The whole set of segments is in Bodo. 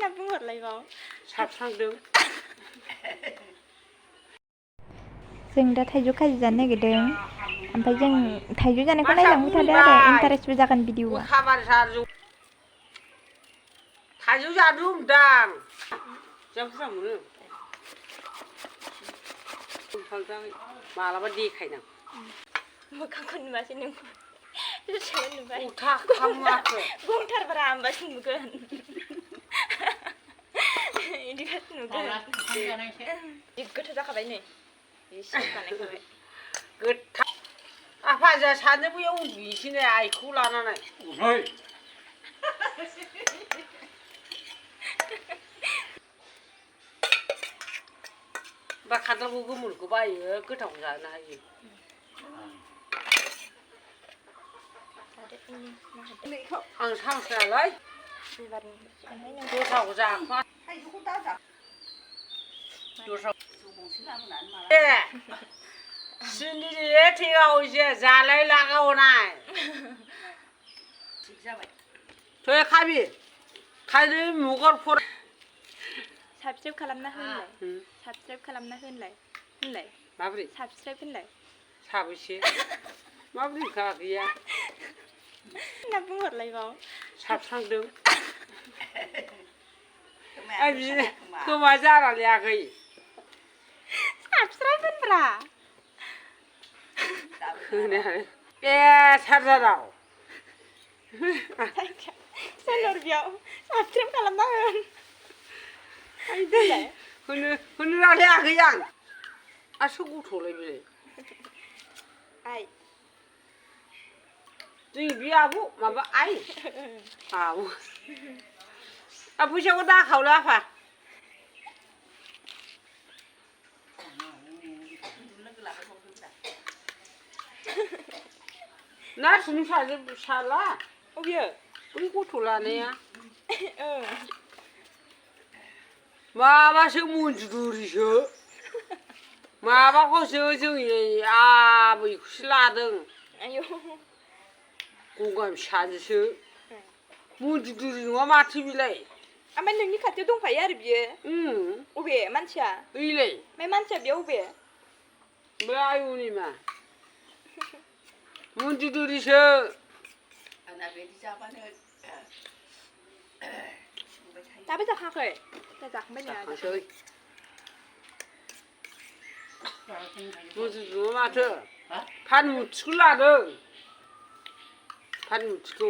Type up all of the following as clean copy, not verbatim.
ना बुंहरलायबाव साबस्रांदों जों दा थाइजौ खाजि जानो नागिरदों ओमफ्राय जों थाइजौ जानायखौ नायलांबाय थादों आरो इन्टारेस्टबो जागोन भिडिअआ थाइजौ जानो होनदां जा बुरजा मोनो मालाबा देखायनां मोखांखौ नुवासै नों दसेनो नुबाय उथा खालामाखै गंथारब्रा होमबासो नुगोन इदिबासो नुगोन जि गोथाव जाखाबाय नै एसे बानायखाबाय गोथाव आफा जोंहा सानैबो बेयाव उन्दुहैसैनो आइखौ लानानै बा खान्थालखौ गोमोनखौ बायो गोथाव जानो हायो आं साहस नालाय गोथाव जाखा सिनि थेगाव एसे जालाय लागावनाय तो खाबि खालि मुगर फर साबस्क्राइब खालामना होनलाय साबस्क्राइब खालामना होनलाय माब्रै साबस्क्राइब होनलाय साबैसे माब्रै खा गैया ना बुंहरलायबाव साबस्रांदों खोमा जालायाखै साबस्क्राइब होनब्रा ए चार्जाराव सोलोर बेयाव साबस्क्राइब खालामना होनो लायाखै आं आसो गथ'लाय बेलाय आइ जोंनि बे आब' माबा आइ आब' फैसाखौ दाखावलो आफा नार्सनि फिसाला अबेयो बै गथ' लानाया माबासो मन्जुरिसो माबाखौसो जोंनि आबैखौसो लादों आयौ गंगार फिसाजोसो मन्जुरि नङा माथो बेलाय ओमफ्राय नोंनि खाथियाव दंफायो आरो बियो अबे मानसिया ओइलाय ओमफ्राय मानसिया बेयाव अबे बे आयंनि मा मन्जुरिसो दाबो जाखायाखै दा जाखांबाय ना मन्जुरि माथो फानमुथिखौ लादों फानमुथिखौ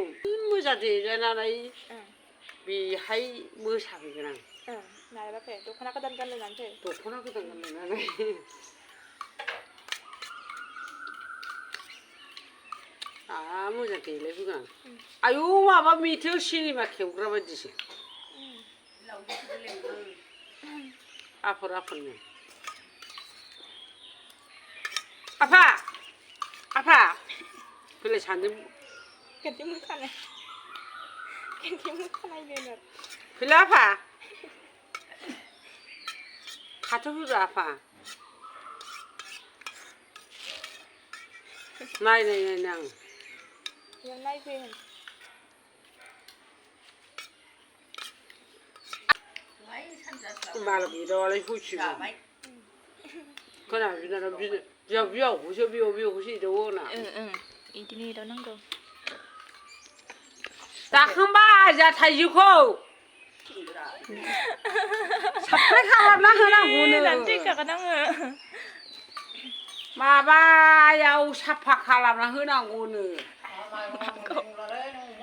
मोजां देलायनानै बेहाय मोसाहैगोन आं मालाबा फै दख'ना गोदान गानलायनानै फै दख'ना गोदान गानलायनानै मोजां देलायबोगोन आं आयौ माबा मेथाइआव सिनेमा खेबग्रा बायदिसो आफोरनो आफा आफा फैलाय सानदों खेनसे मोसानाय फैलाय आफा खाथियाव आफा नायनाय आं बेयाव नायफै बाल गैदावालाय होसिगोन खोनाबिनानै बियावखौसो बियावखौसो एदावो ना बिदिनो एदावनांगौ जाखांबाय जा थाइजौखौ साबस्क्राइब खालामना होनांगौनो माबायाव साफा खालामना होनांगौनो